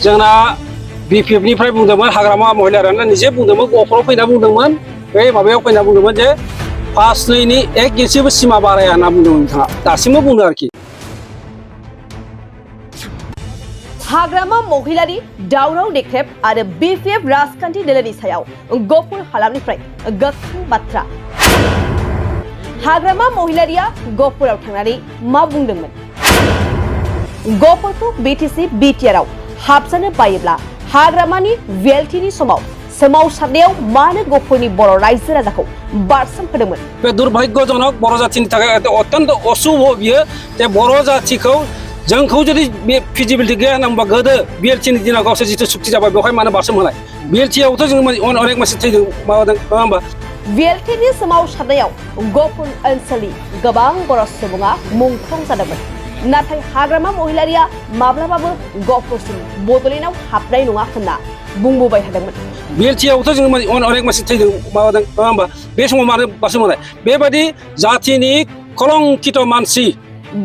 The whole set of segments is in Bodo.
जोंना बिपिएफनिफ्राय बुंदोंमोन हाग्रामा महिलारियानो निजे बुंदोंमोन गफुराव फैना बुंदोंमन बे माबायाव फैना बुंदोंमोन जे पास 2नि 1 इन्सिबो सिमा बाराया होनना बुंदोंमोन बिथाङा दासिमबो बुंदों आरोखि। हाग्रामा महिलारि दावराव देख्रेब आरो बिपिएफ राजखान्थि दोलोनि सायाव गफुर हालामनिफ्राय गोख्रों बाथ्रा। हाग्रामा महिलारिया गफुराव थांनानै मा बुंदोंमोन? गफुरखौ बिटिसि बिटिआरआव हाबजानो बायोब्ला हाग्रामानि वेलथिनि समाव सोमावसारनायाव मानो गफुरनि बर' रायजो राजाखौ बारसोमहोदोंमोन? बे दुर्भाग्यजनक बर' जाथिनि थाखाय अत्यन्त अशुभ बियो जे बर' जाथिखौ जोंखौ जुदि बे फिजिबिलिटि गैया होनना गोदो बिएलटिनि दिनाव गावसोर जिथु सुक्ति जाबाय बेवहाय मानो बारसोमहोनाय? बिएलटिआवथ' जों अनेक मानसि थैदों माबादों नङा होमबा? बिएलटिनि सोमावसारनायाव गफुर ओनसोलनि गोबां बर' सुबुङा मुंख्लं जादोंमोन। नाथाय हाग्रामा महिलारिया माब्लाबाबो गफुरसिम बड'लेण्डआव हाबनाय नङा होनना बुंबोबाय थादोंमोन। बिएलटिआवथ' जों अनेक मानसि थैदों माबादों नङा होमबा? बे समाव मानो बारसोमहोनाय? बेबायदि जातिनि कलंकित मानसि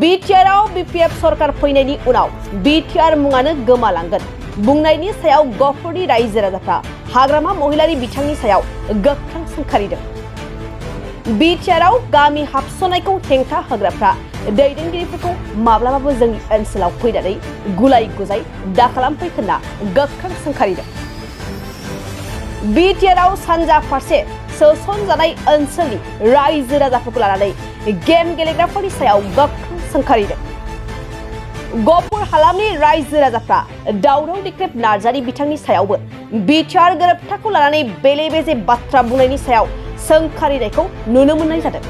बिटिआरआव बिपिएफ सरकार फैनायनि उनाव बिटिआर मुङानो गोमालांगोन बुंनायनि सायाव गफुरनि रायजो राजाफ्रा हाग्रामा महिलारि बिथांनि सायाव गोख्रों सोंखारिदों। बिटिआरआव गामि हाबस'नायखौ हेंथा होग्राफ्रा दैदेनगिरिफोरखौ माब्लाबाबो जोंनि ओनसोलाव फैनानै गुलाय गुजाय दा खालामफै होनना गोख्रों सोंखारिदों। बिटिआरआव सानजा फारसे सोसनजानाय ओनसोलनि रायजो राजाफोरखौ लानानै गेम गेलेग्राफोरनि सायाव गोख्रों सोंखारिदों। गफुर हालामनि रायजो राजाफ्रा दावराव देख्रेब नार्जारि बिथांनि सायावबो बिटिआर गोरोबथाखौ लानानै बेले बेजे बाथ्रा बुंनायनि सायाव सोंखारिनायखौ नुनो मोननाय जादों।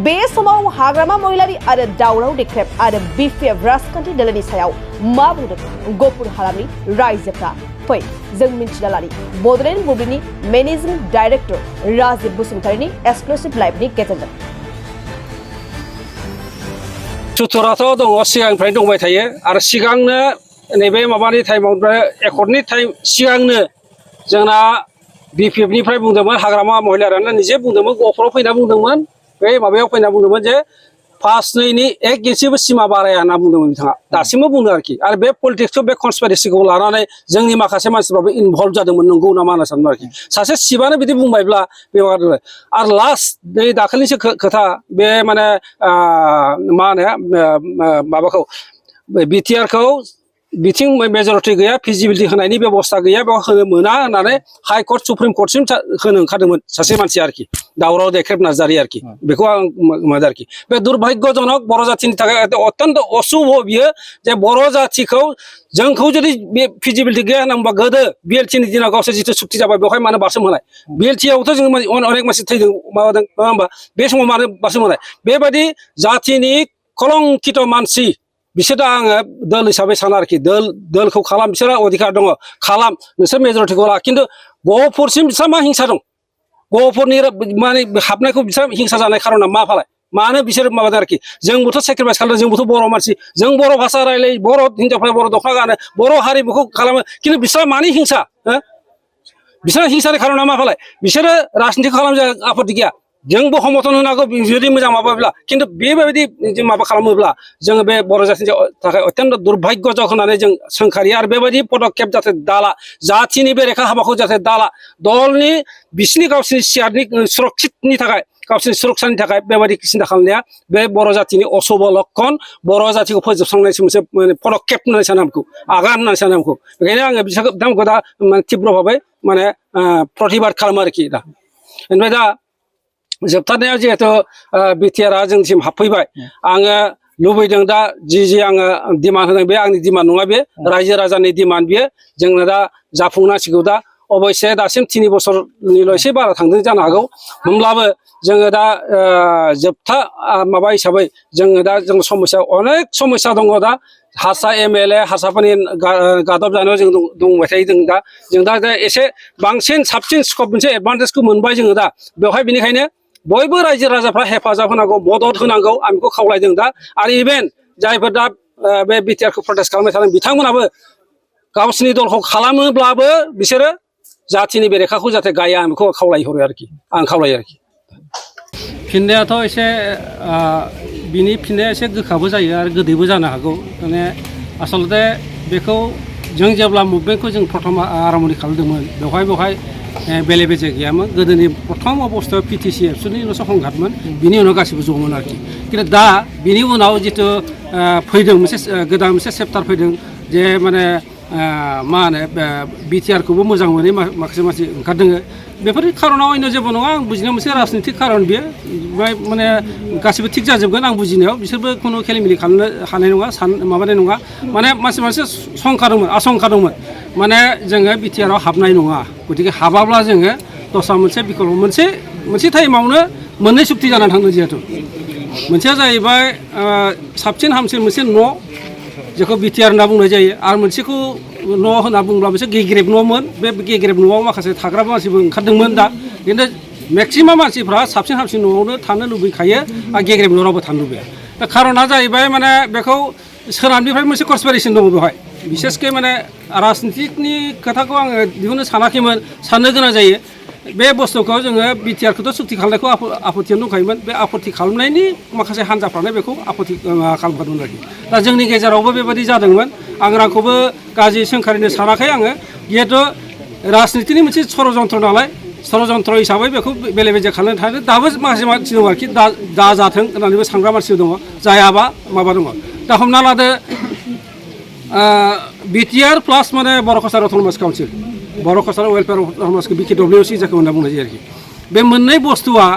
बे समाव हाग्रामा महिलारि आरो दावराव देख्रेब आरो बिपिएफ राजखान्थि दोलोनि सायाव मा बुंदों गफुर हालामनि रायजोफ्रा? फै जों मिन्थिना लानि बड'लेण्ड बुब्लिनि मेनेजिं डाइरेक्टर राजिब बसुमतारिनि एक्सक्लुसिभ लाइभनि गेजेरजों। सुथुराथ' दङ सिगांनिफ्रायनो दंबाय थायो आरो सिगांनो नैबे माबानि टाइमाव एकर्डनि टाइम सिगांनो जोंना बिपिएफनिफ्राय बुंदोंमोन हाग्रामा महिलारियानो निजे बुंदोंमोन गफुराव फैना बुंदोंमोन बे माबायाव फैना बुंदोंमोन जे पास 2नि 1 इन्सिबो सिमा बाराया होनना बुंदोंमोन बिथाङा दासिमबो बुंदों आरोखि। आरो बे पलिटिक्सखौ बे कनस्पिरेसिखौ लानानै जोंनि माखासे मानसिफ्राबो इनभल्भ जादोंमोन नंगौ नामा होनना सानदों आरोखि। सासे सिबानो बिदि बुंबायब्ला बेवहाय आरो लास्ट नै दाखालिसो खोथा बे माने मा होनो माबाखौ बिटिआरखौ बिथिं मेजरिटि गैया फिजिबिलिटि होनायनि बेबस्था गैया बेयाव होनो मोना होननानै हाइकर्ट सुप्रिम कर्टसिम होनो ओंखारदोंमोन सासे मानसिया आरोखि दावराव देख्रेब नार्जारि आरोखि। बेखौ आं मादो आरोखि बे दुर्भाग्यजनक बर' जाथिनि थाखाय अत्यन्त अशुभ बियो जे बर' जातिखौ जोंखौ जुदि बे फिजिबिलिटि गैया होनना गोदो बिएलटिनि दिनाव गावसोर जिथु सुक्ति जाबाय बेवहाय मानो बारसोमहोनाय? बिएलटिआवथ' जों अनेक मानसि थैदों माबादों नङा होमबा? बे समाव मानो बारसोमहोनाय? बेबायदि जातिनि कलंकित मानसि बिसोरदा आङो दोल हिसाबै साना आरोखि दोलखौ खालाम बिसोरहा अधिकार दङ खालाम नोंसोर मेजरिटिखौ ला खिन्थु गहपुरसिम बिसोर मा हिंसा दं? गहपुरनि माने हाबनायखौ बिसोर हिंसा जानाय खारना मा फालाय? मानो बिसोर माबादों आरोखि जोंबोथ' सेक्रिफाइस खालामदों जोंबोथ' बर' मानसि जों बर' भाषा रायलायो बर' हिनजावफ्रा बर' दख'ना गानो बर' हारिमुखौ खालामो खिन्थु बिसोरहा मानि हिंसा? बिसोर हिंसानि खारना मा फालाय? बिसोरो राजनिति खालामनो आपत्ति गैया जोंबो समर्थन होनो हागौ जुदि मोजां माबाब्ला खिन्थु बेबायदि जों माबा खालामोब्ला जोङो बे बर' जातिनि थाखाय अत्यन्त दुर्भाग्यजनक होननानै जों सोंखारियो आरो बेबायदि पदक्षेप जाहाथे दाला जातिनि बेरेखा हाबाखौ जाहाथे दाला दलनि बिसिनि गावसिनि सियारनि सुरक्षितनि थाखाय गावसिनि सुरक्षानि थाखाय बेबायदि सिन्था खालामनाया बे बर' जातिनि अशुभ लक्षण बर' जातिखौ फोजोबस्रांनायसो मोनसे पदक्षेप होननानै सानो आंखौ आगान होननानै सानो आंखौ बेखायनो आङो बिथांमोनखौ दा तीव्र भाबै माने प्रतिबाद खालामो आरोखि दा। ओमफ्राय दा जोबथारनायाव जिहेतु बिटिआरआ जोंनिसिम हाबफैबाय आङो लुबैदों दा जि आङो डिमान्ड होदों बे आंनि डिमान्ड नङा बे रायजो राजानि डिमान्ड बेयो जोंनो दा जाफुंनांसिगौ दा अबयसे दासिम 3 बोसोरनिल' एसे बारा थांदों जानो हागौ होमब्लाबो जोङो दा जोबथा माबा हिसाबै जोङो दा जों समस्या अनेक समस्या दङ दा हारसा एमएलए हारसाफोरनि गादब जानायाव जों दंबाय थायो जों दा एसे बांसिन साबसिन स्कप मोनसे एडभान्टेजखौ मोनबाय जोङो दा बेवहाय बेनिखायनो बयबो रायजो राजाफ्रा हेफाजाब होनांगौ मदद होनांगौ आं बेखौ खावलायदों दा आरो इभेन जायफोर दा बे बिटिआरखौ प्रटेस्ट खालामबाय थादों बिथांमोनाबो गावसिनि दलखौ खालामोब्लाबो बिसोरो जातिनि बेरेखाखौ जाहाथे गाया आं बेखौ खावलायहरो आरोखि आं खावलायो आरोखि। फिननायाथ' एसे बिनि फिननाया एसे गोखाबो जायो आरो गोदैबो जानो हागौ माने आसलते बेखौ जों जेब्ला मुभमेन्टखौ जों प्रथम आराम्भनि खालामदोंमोन बेवहाय बेले बेजे गैयामोन गोदोनि प्रथम अबस्थायाव पिटिसि एबसुनिल'सो संघातमोन बिनि उनाव गासिबो ज'मोन आरोखि खिन्थु दा बिनि उनाव जितु फैदों मोनसे गोदान मोनसे चेप्टार फैदों जे माने मा होनो बिटिआरखौबो मोजां मोनै माखासे मानसि ओंखारदों बेफोरनि खारनाव अন্য जेबो नङा आं बुजिनायाव मोनसे राजनितिक खारन बेयो माने गासिबो थिग जाजोबगोन आं बुजिनायाव बिसोरबो खुनु खेलिमेलि खालामनो हानाय नङा माबानाय नङा माने मानसि शंका दंमोन आशंका दंमोन माने जोङो बिटिआराव हाबनाय नङा गतिके हाबाब्ला जोङो दस्रा मोनसे बिकल्प मोनसे टाइमावनो मोननै सुक्ति जानानै थांदों जिहेतु मोनसेया जाहैबाय साबसिन हामसिन मोनसे न' जेखौ बिटिआर होनना बुंनाय जायो आरो मोनसेखौ न' होनना बुङोब्ला मोनसे गेग्रेब न'मोन बे गेग्रेब न'आव माखासे थाग्रा मानसिबो ओंखारदोंमोन दा खिन्थु मेक्सिमाम मानसिफ्रा साबसिन हामसिन न'आवनो थानो लुबैखायो आरो गेग्रेब न'आवबो थानो लुबैया दा खारना जाहैबाय माने बेखौ सोनाबनिफ्राय मोनसे कनस्पिरेसन दङ बेवहाय बिसेसके माने राजनितिकनि खोथाखौ आङो दिहुननो सानाखैमोन साननो गोनां जायो बे बुस्थुखौ जोङो बिटिआरखौथ' सुक्ति खालामनायखौ आपत्तियानो दंखायोमोन बे आपत्ति खालामनायनि माखासे हान्जाफ्रानो बेखौ आपत्ति खालामखादोंमोन आरोखि दा जोंनि गेजेरावबो बेबायदि जादोंमोन आं रावखौबो गाज्रि सोंखारिनो सानाखै आङो जिहेतु राजनितिनि मोनसे षड़यन्त्र नालाय षड़यन्त्र हिसाबै बेखौ बेले बेजे खालामनो थाखाय दाबो माखासे मानसि दङ आरोखि दा जाथों होननानैबो सानग्रा मानसि दङ जायाबा माबा दङ दा हमना लादो बिटिआर प्लास माने बर' कालचार अट'नमास काउन्सिल बर' कालचार वेलफेयार अट'नमास BKWC जायखौ होनना बुंनाय जायो आरोखि बे मोननै बुस्थुआ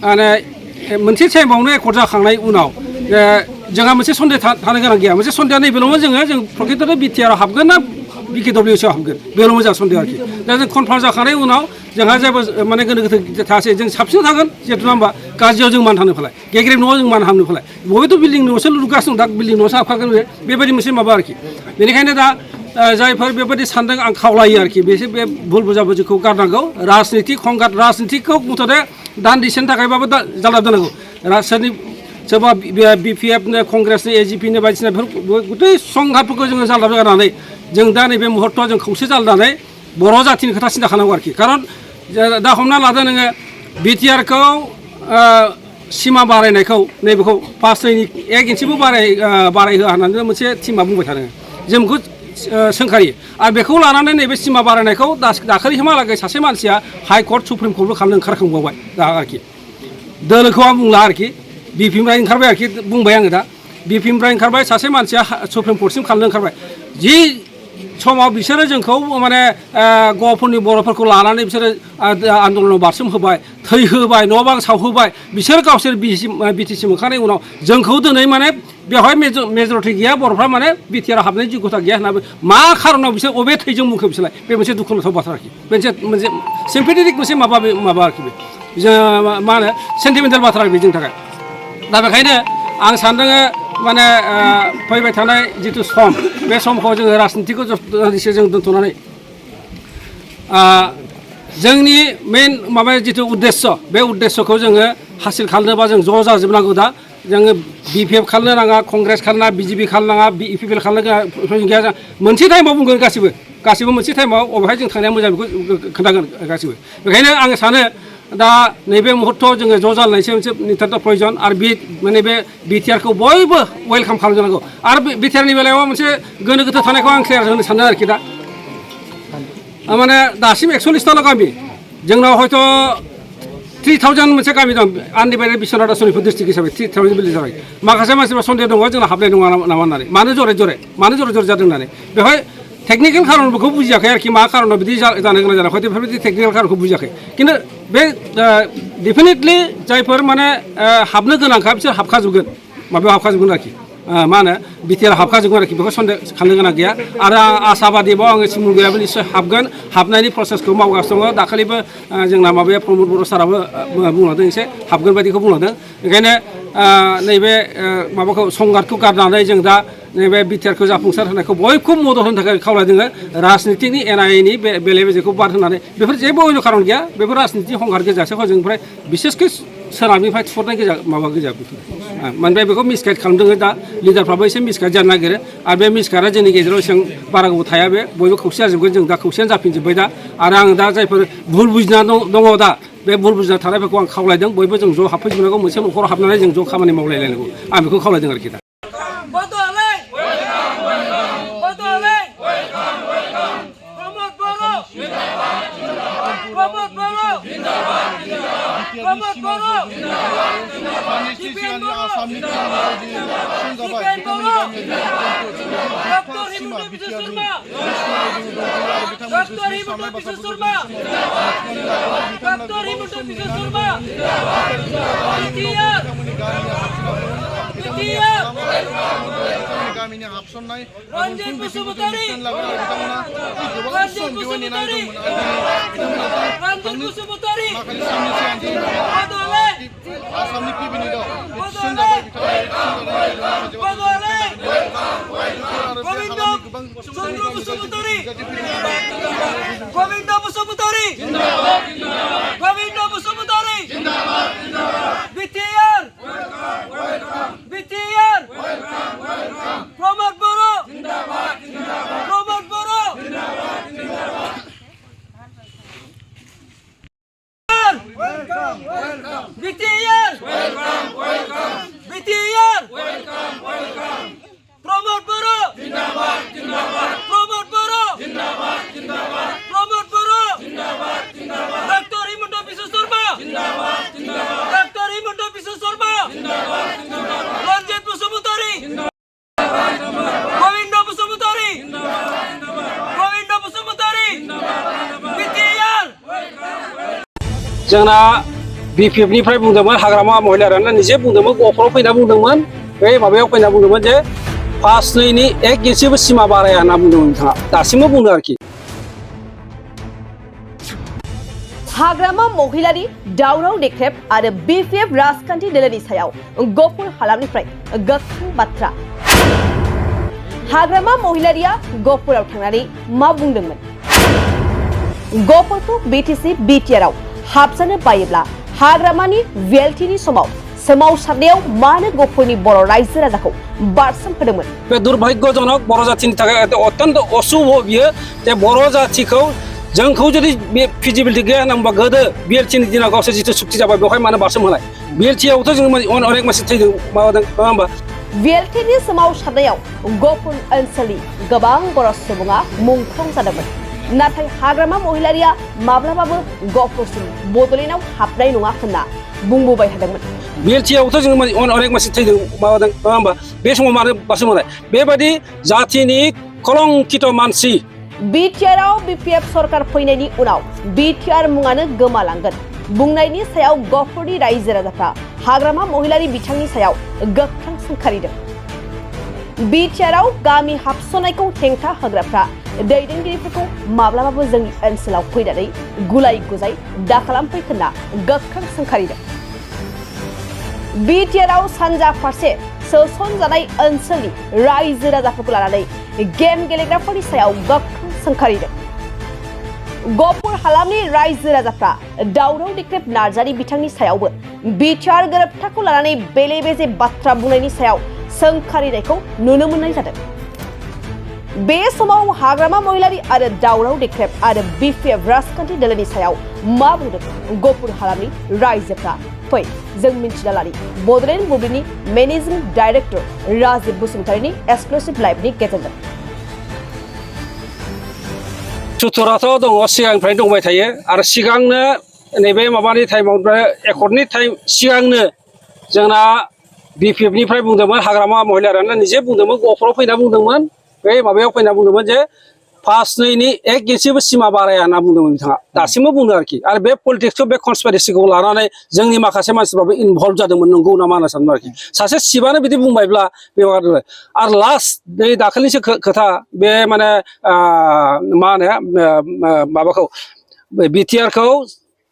माने मोनसे टाइमावनो एकर्ड जाखांनाय उनाव जोंहा मोनसे सन्देह थानो गोनां गैया मोनसे सन्देहआ नैबेल'मोन जों प्रकृत'थे बिटिआराव हाबगोन ना BKWCआव हाबगोन बेल' मोजां सन्देह आरोखि दा जों कनफार्म जाखांनायनि उनाव जोंहा जेबो माने गोनो गोथो थासै जों साबसिन थागोन जिहेतु नङा होमबा गाज्रियाव जों मान थानो फालाय गेग्रेब न'आव जों मान हाबनो फालाय बबेथ' बिल्डिं न'सो लुगासिनो दं दा बिल्डिं न'सो हाबखागोन बेबायदि मोनसे माबा आरोखि बेनिखायनो दा जायफोर बेबायदि सानदों आं खावलायो आरोखि बिसोर बे भुल बुजाबुजिखौ गारनांगौ राजनितिक संघात राजनितिकखौ मुथते दान्दिसेनि थाखायबाबो जाल्ला दोननांगौ सोरबा BPFनो कंग्रेसनो AGPनो बायदिसिना बेफोर गथै संघातफोरखौ जोङो जाल्ला गारनानै जों दा नैबे मुहुर्तआव जों खौसे जालायनानै बर' जाथिनि खोथा सिन्था खालामनांगौ आरोखि खारन दा हमना लादो नोङो बिटिआरखौ सिमा बारायनायखौ नैबेखौ 1 इन्सिबो बारायहोआ होननानै मोनसे टिमा बुंबाय थादों जों बेखौ सोंखारियो आरो बेखौ लानानै नैबे सिमा बारायनायखौ दाखालिसिमहालागै सासे मानसिया हाइकर्ट सुप्रिम कर्टबो खालामनो ओंखारखांबावबाय दा आरोखि दोलोखौ आं बुंला आरोखि बिपिनिफ्राय ओंखारबाय आरोखि बुंबाय आङो दा बिपिनिफ्राय ओंखारबाय सासे मानसिया सुप्रिम कर्टसिम खालामनो ओंखारबाय जि समाव बिसोरो जोंखौ माने गवाफोरनि बर'फोरखौ लानानै बिसोरो आन्दलनाव बारसोम होबाय थै होबाय न' बां सावहोबाय बिसोर गावसोर बिटिसि मोनखांनायनि उनाव जोंखौ दिनै माने बेवहाय मेजरिटि गैया बर'फ्रा माने बिटिआराव हाबनायनि योग्यता गैया होननानै मा खारनाव बिसोर अबे थैजों बुंखो बिसोरलाय बे मोनसे दुखुनांथाव बाथ्रा आरोखि मोनसे सिम्पेथेटिक मोनसे माबा आरोखि बे जों मा होनो सेन्टिमेन्टेल बाथ्रा आरोखि जोंनि थाखाय दा बेखायनो आं सानदों माने फैबाय थानाय जितु सम बे समखौ जोङो राजनितिखौ एसे जों दोनथ'नानै जोंनि मेन माबा जितु उद्देश्य बे उद्देश्यखौ जोङो हासिल खालामनोबा जों ज' जाजोबनांगौ दा जोङो BPF खालामनो नाङा कंग्रेस खालामनाङा BJP खालामनाङा EPPL खालामनो गैया मोनसे टाइमाव बुंगोन गासिबो मोनसे टाइमाव अबेहाय जों थांनाया मोजां बेखौ खोन्थागोन गासिबो बेखायनो आङो सानो दा नैबे मुहुर्तआव जोङो ज' जालायनायसो मोनसे नितान्त प्रयजन आरो माने बे बिटिआरखौ बयबो वेलकाम खालामजानांगौ आरो बिटिआरनि बेलायाव मोनसे गोनो गोथो थानायखौ आं क्लियार होनो सानो आरोखि दा माने दासिम 41ताल' गामि जोंनाव हयथ' 3000 मोनसे गामि दं आनडिभाइडेड बिश्वनाथ सनितपुर डिस्ट्रिक्ट हिसाबै 3000 भिलेज जाबाय माखासे मानसिफ्रा सन्देह दङ जोंना हाबनाय नङा नामा होननानै मानो जरे जरे जादों होननानै बेवहाय टेक्निकेल खारनफोरखौ बुजियाखै आरोखि मा खारनाव बिदि जानो गोनां जादों हयथ' बेफोरबायदि टेक्निकेल खारनखौ बुजियाखै खिन्थु बे डेफिनेटलि जायफोर माने हाबनो गोनांखा बिसोर हाबखाजोबगोन माबायाव हाबखाजोबगोन आरोखि मा होनो बिटिआर हाबखाजोबगोन आरोखि बेखौ सन्देह खालामनो गोनां गैया आरो आं आसाबादिबाव आङो सिमुल गैयाबो निस्सय हाबगोन हाबनायनि प्रसेसखौ मावगासिनो दङ दाखालिबो जोंना माबाया प्रमद बर' साराबो बुंलांदों एसे हाबगोन बायदिखौ बुंलांदों ओंखायनो नैबे माबाखौ संघातखौ गारनानै जों दा नैबे बिटिआरखौ जाफुंसार होनायखौ बयखौबो मदद होनो थाखाय खावलायदों राजनितिनि एनायनि बेले बेजेखौ बाद होनानै बेफोर जेबो अयन' खारन गैया बेफोर राजनिति संघात गोजासो हजोंनिफ्राय बिसेसके सोनाबनिफ्राय थुहरनाय गोजा माबा गोजा बेफोर माने बेखौ मिसगाइड खालामदों दा लिडारफ्राबो एसे मिसगाइड जानो नागिरो आरो बे मिसगाइडआ जोंनि गेजेराव एसेबां बारा गोबाव थाया बे बयबो खौसे जाजोबगोन जों दा खौसेयानो जाफिनजोब्बाय दा आरो आं दा जायफोर भुल बुजिना दङ दा बे भुल बुजिना थानायफोरखौ आं खावलायदों बयबो जों ज' हाबफैजोबनांगौ मोनसे न'खराव हाबनानै जों ज' खामानि मावलायलायनांगौ आं बेखौ खावलायदों आरोखि दा প্রমোদ বড় প্রমোদ বড় आसामनि doctor Himanta Biswa Sarma doctor Himanta Biswa Sarma doctor Himanta Biswa Sarma BTR BTR गामिनि हाबसननाय रन्जित बसुमतारी रन्जित बसुमतारी रन्जित बसुमतारी बदले आसामनि पिबिनि दं बदले बदले गोविंद चंद्र बसुमतारी गोविंद बसुमतारी गोविंद बसुमतारी बिटिआर बिटिआर প্রমোদ বড় প্রমোদ বড় বিটিআর বিটিআর প্রমোদ বড় প্রমোদ বড় প্রমোদ বড় ডক্টর হিমন্ত বিশ্ব শর্মা ডক্টর হিমন্ত বিশ্ব শর্মা রঞ্জিত বসুমতারি গোবিন্দ বসুমতারি গোবিন্দ বসুমতারি বিটিআর जोंना बिपिएफनिफ्राय बुंदोंमोन हाग्रामा महिलारानो निजे बुंदोंमोन गफोराव फैना बुंदोंमोन बे माबायाव फैना बुंदोंमोन जे 5-2नि 1 इन्सिबो सिमा बाराया होनना बुंदोंमोन बिथाङा दासिमबो बुंदों आरोखि हाग्रामा महिलारि दावराव देख्रेब आरो बिपिएफ राजखान्थि दोलोनि सायाव गफुर हालामनिफ्राय गोख्रों बाथ्रा हाग्रामा महिलारिया गफुराव थांनानै मा बुंदोंमोन गफुरखौ बिटिसि बिटिआरआव हाबजानो बायोब्ला हाग्रामानि वेलथिनि समाव सोमावसारनायाव मानो गफुरनि बर' रायजो राजाखौ बारसोमहोदोंमोन बे दुर्भाग्यजनक बर' जाथिनि थाखाय अत्यन्त अशुभ बियो जे बर' जाथिखौ जोंखौ जुदि बे फिजिबिलिटि गैया होनना गोदो बिएलटिनि दिनाव गावसोर जिथु सुक्ति जाबाय बेवहाय मानो बारसोमहोनाय बिएलटिआवथ' जों अनेक मानसि थैदों माबादों नङा होमबा वेलथिनि सोमावसारनायाव गफुर ओनसोलनि गोबां बर' सुबुङा मुंख्लं जादोंमोन नाथाय हाग्रामा महिलारिया माब्लाबाबो गफुरसिम बड'लेण्डआव हाबनाय नङा होनना बुंबोबाय थादोंमोन बिएलटिआवथ' जों अनेक मानसि थैदों माबादों नङा होमबा बे समाव मानो बारसोमहोनाय बेबायदि जाथिनि कलंकित मानसि बिटिआरआव बिपिएफ सरकार फैनायनि उनाव बिटिआर मुङानो गोमालांगोन बुंनायनि सायाव गफुरनि रायजो राजाफ्रा हाग्रामा महिलारि बिथांनि सायाव गोख्रों सोंखारिदों बिटिआरआव गामि हाबस'नायखौ हेंथा होग्राफ्रा दैदेनगिरिफोरखौ माब्लाबाबो जोंनि ओनसोलाव फैनानै गुलाय गुजाय दाखालामफै होनना गोख्रों सोंखारिदों बिटिआरआव सानजा फारसे सोसनजानाय ओनसोलनि रायजो राजाफोरखौ लानानै गेम गेलेग्राफोरनि सायाव गोख्रों सोंखारिदों गफुर हालामनि रायजो राजाफ्रा दावराव देख्रेब नार्जारि बिथांनि सायावबो बिटिआर गोरोबथाखौ लानानै बेले बेजे बाथ्रा बुंनायनि सायाव सोंखारिनायखौ नुनो मोननाय जादों बे समाव हाग्रामा महिलारि आरो दावराव देख्रेब आरो बिपिएफ राजखान्थि दोलोनि सायाव मा बुंदों गफुर हालामनि रायजोफ्रा फै जों मिन्थिना लानि बड'लेण्ड बुब्लिनि मेनेजिं डाइरेक्टर राजिब बसुमतारिनि एक्सक्लुसिभ लाइभनि गेजेरजों सुथुराथ' दङ सिगांनिफ्रायनो दंबाय थायो आरो सिगांनो नैबे माबानि टाइमाव एकर्डनि टाइम सिगांनो जोंना बिपिएफनिफ्राय बुंदोंमोन हाग्रामा महिलारानो निजे बुंदोंमोन गफोराव फैना बुंदोंमोन बे माबायाव फैना बुंदोंमोन जे 5-2नि 1 इन्सिबो सिमा बाराया होनना बुंदोंमोन बिथाङा दासिमबो बुंदों आरोखि आरो बे पलिटिक्सखौ बे कनस्पिरेसिखौ लानानै जोंनि माखासे मानसिफ्राबो इनभल्भ जादोंमोन नंगौ नामा होनना सानदों आरोखि सासे सिबानो बिदि बुंबायब्ला बेवहाय आरो लास्ट नै दाखालिसो खोथा बे माने मा होनो माबाखौ बिटिआरखौ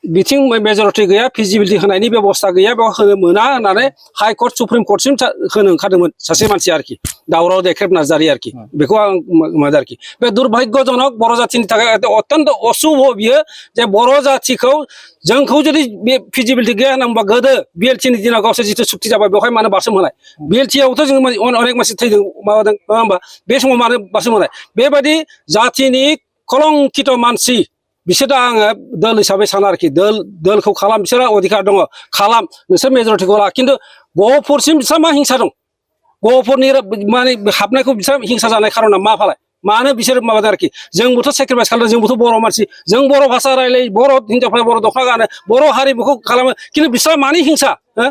बिथिं मेजरिटि गैया फिजिबिलिटि होनायनि बेबस्था गैया बेयाव होनो मोना होननानै हाइकर्ट सुप्रिम कर्टसिम होनो ओंखारदोंमोन सासे मानसि आरोखि दावराव देख्रेब नार्जारि आरोखि बेखौ आं मादो आरोखि बे दुर्भाग्यजनक बर' जाथिनि थाखाय अत्यन्त अशुभ बियो जे बर' जाथिखौ जोंखौ जुदि बे फिजिबिलिटि गैया होनना गोदो बिएलटिनि दिनाव गावसोर जिथु सुक्ति जाबाय बेवहाय मानो बारसोमहोनाय बिएलटिआवथ' जों अनेक मानसि थैदों माबादों नङा होमबा बे समाव मानो बारसोमहोनाय बेबायदि जाथिनि कलंकित मानसि बिसोरदा आङो दोल हिसाबै साना आरोखि दोलखौ खालाम बिसोरहा अधिकार दङ खालाम नोंसोर मेजरिटिखौ ला खिन्थु गहपुरसिम बिसोर मा हिंसा दं गहपुरनि माने हाबनायखौ बिसोर हिंसा जानाय खारना मा फालाय मानो बिसोर माबादों आरोखि जोंबोथ' सेक्रिफाइस खालामदों जोंबोथ' बर' मानसि जों बर' भाषा रायलायो बर' हिन्जावफ्रा बर' दख'ना गानो बर' हारिमुखौ खालामो खिन्थु बिसोरा मानि हिंसा हो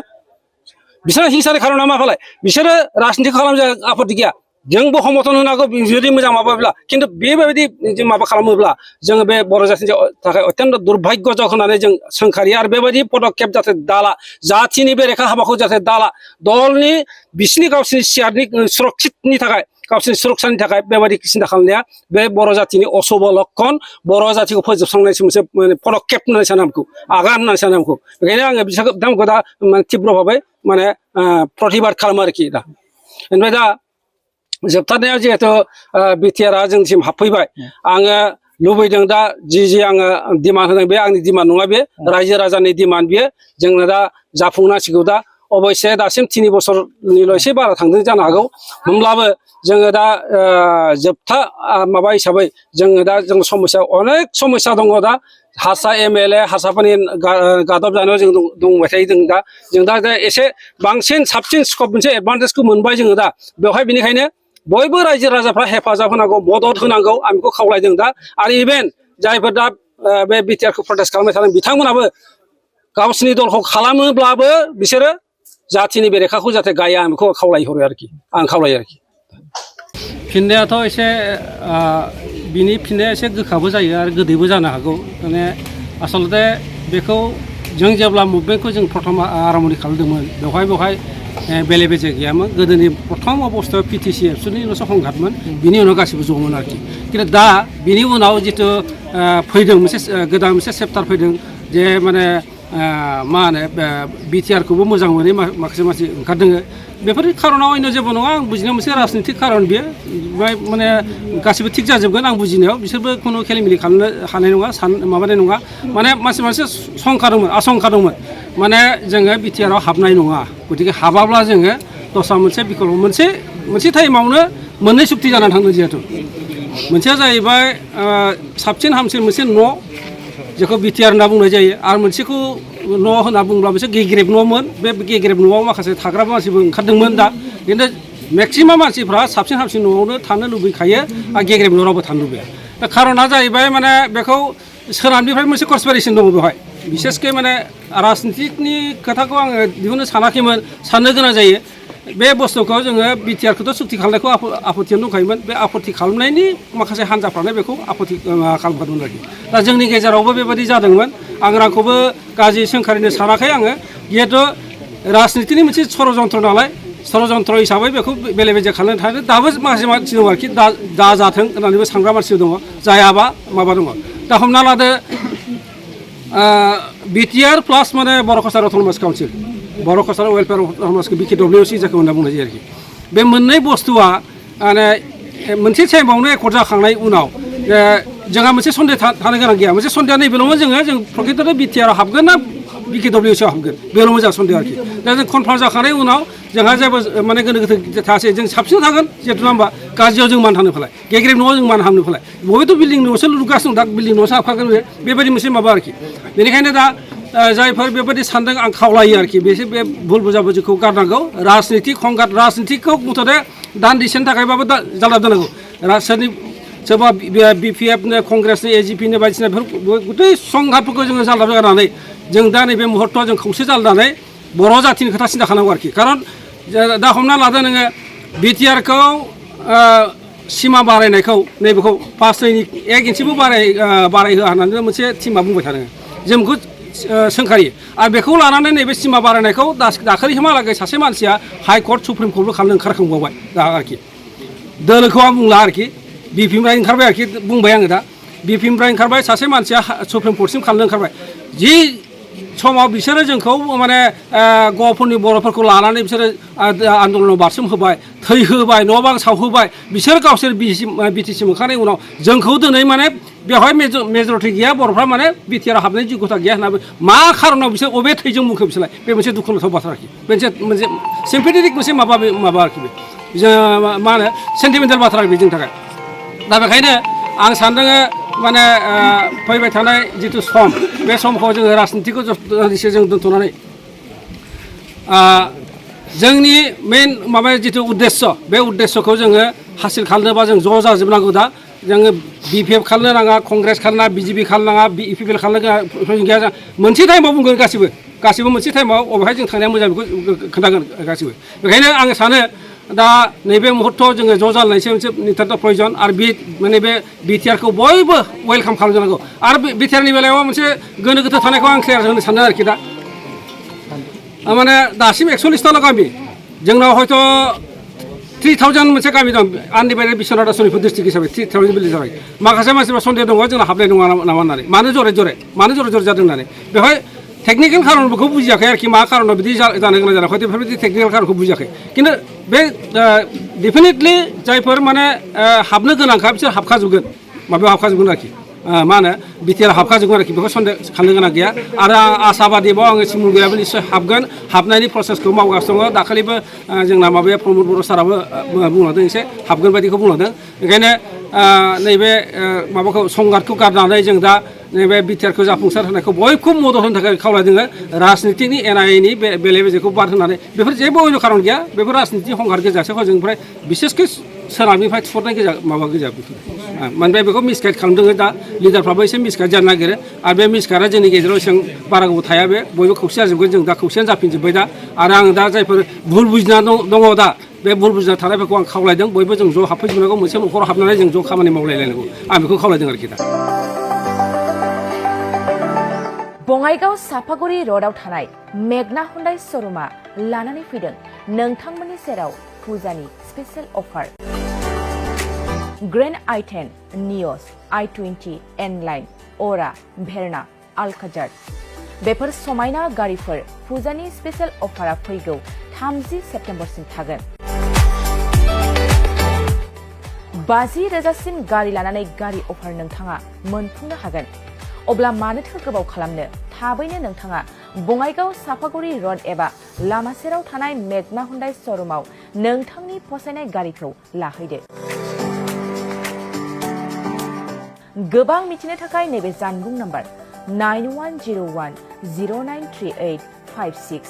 बिसोर हिंसानि खारना मा फालाय बिसोरो राजनिति खालामनो आपत्ति गैया जोंबो समर्थन होनो हागौ जुदि मोजां माबाब्ला खिन्थु बेबायदि जों माबा खालामोब्ला जोङो बे बर' जाथिनि थाखाय अत्यन्त दुर्भाग्यजनक होननानै जों सोंखारियो आरो बेबायदि पदक्षेप जाहाथे दाला जाथिनि बेरेखा हाबाखौ जाहाथे दाला दलनि बिसिनि गावसिनि सियारनि सुरक्षितनि थाखाय गावसिनि सुरक्षानि थाखाय बेबायदि सिन्था खालामनाया बे बर' जाथिनि अशुभ लक्षण बर' जातिखौ फोजोबस्रांनायसो मोनसे पदक्षेप होननानै सानो आंखौ आगान होननानै सानो आंखौ बेखायनो आङो बिथांमोनखौ दा तीव्र भाबै माने प्रतिबाद खालामो आरोखि दा ओमफ्राय दा जोबथारनायाव जिहेतु बिटिआरआ जोंनिसिम हाबफैबाय आङो लुबैदों दा जि आङो डिमान्ड होदों बे आंनि डिमान्ड नङा बे रायजो राजानि डिमान्ड बेयो जोंनो दा जाफुंनांसिगौ दा अबयसे दासिम 3 बोसोरनिल' एसे बारा थांदों जानो हागौ होमब्लाबो जोङो दा जोबथा माबा हिसाबै जोङो दा जों समस्या अनेक समस्या दङ दा हारसा एमएलए हारसाफोरनि गादब जानायाव जों दंबाय थायो जों दा एसे बांसिन साबसिन स्कप मोनसे एडभान्टेजखौ मोनबाय जोङो दा बेवहाय बेनिखायनो बयबो रायजो राजाफ्रा हेफाजाब होनांगौ मदद होनांगौ आं बेखौ खावलायदों दा आरो इभेन जायफोर दा बे बिटिआरखौ प्रटेस्ट खालामबाय थादों बिथांमोनाबो गावसिनि दलखौ खालामोब्लाबो बिसोरो जाथिनि बेरेखाखौ जाहाथे गाया आं बेखौ खावलायहरो आरोखि आं खावलायो आरोखि फिननायाथ' एसे बिनि फिननाया एसे गोखाबो जायो आरो गोदैबो जानो हागौ माने आसलते बेखौ जों जेब्ला मुभमेन्टखौ जों प्रथम आरम्भनि खालामदोंमोन बेवहाय बेले बेजे गैयामोन गोदोनि प्रथम अबस्थायाव पिटिसि एबसुनिल'सो संघातमोन बिनि उनाव गासिबो ज'मोन आरोखि खिन्थु दा बिनि उनाव जितु फैदों मोनसे गोदान मोनसे चेप्टार फैदों जे माने मा होनो बिटिआरखौबो मोजां मोनै माखासे मानसि ओंखारदों बेफोरनि खारनाव अन्य जेबो नङा आं बुजिनायाव मोनसे राजनितिक खारन बेयो माने गासिबो थिग जाजोबगोन आं बुजिनायाव बिसोरबो खुनु खेलिमेलि खालामनो हानाय नङा माबानाय नङा माने मानसि शंका दंमोन आशंका दंमोन माने जोङो बिटिआराव हाबनाय नङा गतिके हाबाब्ला जोङो दस्रा मोनसे बिकल्प मोनसे टाइमावनो मोननै सुक्ति जानानै थांदों जिहेतु मोनसेया जाहैबाय साबसिन हामसिन मोनसे न' जेखौ बिटिआर होनना बुंनाय जायो आरो मोनसेखौ न' होनना बुंब्ला मोनसे गेग्रेब न'मोन बे गेग्रेब न'आव माखासे थाग्रा मानसिबो ओंखारदोंमोन दा खिन्थु मेक्सिमाम मानसिफ्रा साबसिन हामसिन न'आवनो थानो लुबैखायो आरो गेग्रेब न'आवबो थानो लुबैया दा खारना जाहैबाय माने बेखौ सोनाबनिफ्राय मोनसे कनस्पिरेसन दङ बेवहाय बिसेसके माने राजनितिकनि खोथाखौ आङो दिहुननो सानाखैमोन साननो गोनां जायो बे बुस्थुखौ जोङो बिटिआरखौथ' सुक्ति खालामनायखौ आपत्तियानो दंखायोमोन बे आपत्ति खालामनायनि माखासे हान्जाफ्रानो बेखौ आपत्ति खालामखादोंमोन आरोखि दा जोंनि गेजेरावबो बेबायदि जादोंमोन आं रावखौबो गाज्रि सोंखारिनो सानाखै आङो जिहेतु राजनितिनि मोनसे षड़यन्त्र नालाय षड़यन्त्र हिसाबै बेखौ बेले बेजे खालामनो थाखाय दाबो माखासे मानसि दङ आरोखि दा जाथों होननानैबो सानग्रा मानसि दङ जायाबा माबा दङ दा हमना लादो बिटिआर प्लास माने बर' कालचार अट'नमास काउन्सिल बर' कालचार वेलफेयार अट'नमास BKWC जायखौ होनना बुंनाय जायो आरोखि बे मोननै बुस्थुआ माने मोनसे टाइमावनो एकर्ड जाखांनाय उनाव जोंहा मोनसे सन्देह थानो गोनां गैया मोनसे सन्देहआ नैबेल'मोन जों प्रकृत'थे बिटिआराव हाबगोन ना BKWCआव हाबगोन बेल' मोजां सन्देह आरोखि दा जों कनफार्म जाखांनायनि उनाव जोंहा जेबो माने गोनो गोथो थासै जों साबसिन थागोन जिहेतु नङा होमबा गाज्रियाव जों मान थानो फालाय गेग्रेब न'आव जों मान हाबनो फालाय बबेथ' बिल्डिं न'सो लुगासिनो दं दा बिल्डिं न'सो हाबखागोन बेबायदि मोनसे माबा आरोखि बेनिखायनो दा जायफोर बेबायदि सानदों आं खावलायो आरोखि बेसो बे भुल बुजाबुजिखौ गारनांगौ राजनितिक संघात राजनितिकखौ मुथते दान्दिसेनि थाखायबाबो जाल्ला दोननांगौ सोरबा BPFनो कंग्रेसनो AGPनो बायदिसिना गथै संघातफोरखौ जोङो जाल्ला गारनानै जों दा नैबे मुहुर्तआव जों खौसे जालायनानै बर' जाथिनि खोथा सिन्था खालामनांगौ आरोखि खारन दा हमना लादो नोङो बिटिआरखौ सिमा बारायनायखौ नैबेखौ 1 इन्सिबो बारायहोआ होननानै मोनसे टिमा बुंबाय थादों जों बेखौ सोंखारियो आरो बेखौ लानानै नैबे सिमा बारायनायखौ दाखालिसिमहालागै सासे मानसिया हाइकर्ट सुप्रिम कर्टबो खालामनो ओंखारखांबावबाय दा आरोखि दोलोखौ आं बुंला आरोखि बिपिनिफ्राय ओंखारबाय आरोखि बुंबाय आङो दा बिपिनिफ्राय ओंखारबाय सासे मानसिया सुप्रिम कर्टसिम खालामनो ओंखारबाय जि समाव बिसोरो जोंखौ माने गवाफोरनि बर'फोरखौ लानानै बिसोरो आन्दलनाव बारसोम होबाय थै होबाय न' बां सावहोबाय बिसोर गावसोर बिटिसि मोनखांनायनि उनाव जोंखौ दिनै माने बेवहाय मेजरिटि गैया बर'फ्रा माने बिटिआराव हाबनायनि योग्यता गैया होननानै मा खारनाव बिसोर अबे थैजों मुंखो बिसोरलाय बे मोनसे दुखुनांथाव बाथ्रा आरोखि मोनसे सिम्पेथेटिक मोनसे माबा आरोखि बे जों मा होनो सेन्टिमेन्टेल बाथ्रा आरोखि जोंनि थाखाय दा बेखायनो आं सानदों माने फैबाय थानाय जितु सम बे समखौ जोङो राजनितिखौ एसे जों दोनथ'नानै जोंनि मेन माबा जितु उद्देश्य बे उद्देश्यखौ जोङो हासिल खालामनोबा जों ज' जाजोबनांगौ दा जोङो BPF खालामनो नाङा कंग्रेस खालामनो नाङा BJP खालामनो नाङा UPPL खालामनो गैया मोनसे टाइमाव बुंगोन गासिबो मोनसे टाइमाव अबेहाय जों थांनाया मोजां बेखौ खोन्थागोन गासिबो बेखायनो आङो सानो दा नैबे मुहुर्तआव जोङो ज' जालायनायसो मोनसे नितान्त प्रयजन आरो बे माने बे BTR खौ बयबो वेलकाम खालामजानांगौ आरो BTR नि बेलायाव मोनसे गोनो गोथो थानायखौ आं क्लियार होनो सानो आरोखि दा माने दासिम 41ताल' गामि जोंनाव हयथ' 3000 मोनसे गामि दं आनडिभाइडेड बिश्वनाथ सनितपुर डिस्ट्रिक्ट हिसाबै 3000 भिलेज जाबाय माखासे मानसिफ्रा सन्देह दङ जोंना हाबनाय नङा नामा होननानै मानो जरे जरे जादों होननानै बेवहाय टेकनिकेल खारनफोरखौ बुजियाखै आरोखि मा खारनाव बिदि जानो गोनां जादों हयथ' बेफोरबायदि टेकनिकेल खारनखौ बुजियाखै खिन्थु बे डेफिनेटलि जायफोर माने हाबनो गोनांखा बिसोर हाबखाजोबगोन माबायाव हाबखाजोबगोन आरोखि मा होनो BTR हाबखाजोबगोन आरोखि बेखौ सन्देह खालामनो गोनां गैया आरो आं आसाबादिबाव आङो सिमुल गैयाबो निस्सय हाबगोन हाबनायनि प्रसेसखौ मावगासिनो दङ दाखालिबो जोंना माबाया प्रमद बर' साराबो बुंलांदों एसे हाबगोन बायदिखौ बुंलांदों ओंखायनो नैबे माबाखौ संघातखौ गारनानै जों दा नैबे BTR खौ जाफुंसार होनायखौ बयखौबो मदद होनो थाखाय खावलायदों राजनितिनि NIA नि बेले बेजेखौ बाद होनानै बेफोर जेबो अयन' खारन गैया बेफोर राजनिति हंगार गोजासो हजोंनिफ्राय बिसेसके सोनाबनिफ्राय थुहरनाय गोजा माबा गोजा बेफोर माने बेखौ मिसगाइड खालामदों दा लिडारफ्राबो एसे मिसगाइड जानो नागिरो आरो बे मिसगाइडआ जोंनि गेजेराव एसेबां बारा गोबाव थाया बे बयबो खौसे जाजोबगोन जों दा खौसेयानो जाफिनजोब्बाय दा आरो आं दा जायफोर भुल बुजिना दङ दा बे भुल बुजिना थानायफोरखौ आं खावलायदों बयबो जों ज' हाबफैजोबनांगौ मोनसे न'खराव हाबनानै जों ज' खामानि मावलायलायनांगौ आं बेखौ खावलायदों आरोखि दा बङाइगाव सापागुरि र'डआव थानाय मेगना हुन्डाइ श'रुमा लानानै फैदों नोंथांमोननि सेराव फुजानि स्पेशेल अफार ग्रेन्ड i10 नियस i20 N-Line अरा भेरना आलकाजार बेफोर समायना गारिफोर फुजानि स्पेशेल अफारा फैगौ 30 सेप्तेम्बरसिम थागोन 50,000सिम गारि लानानै गारि अफार नोंथाङा मोनफुंनो हागोन अब्ला मानोथो गोबाव खालामनो थाबैनो नोंथाङा बङाइगाव सापागुरि र'ड एबा लामा सेराव थानाय मेगना हुन्डाइ श'रुमाव नोंथांनि फसायनाय गारिखौ लाहैदो गोबां मिथिनो थाखाय नैबे जानबुं नाम्बार 9101093856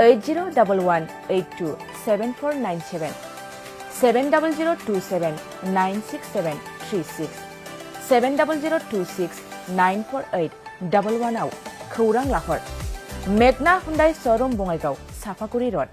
8011827497 700279673 70026948111 आव खौरां लाहर मेगना हुन्डाइ श'रुम बङाइगाव सापागुरि र'ड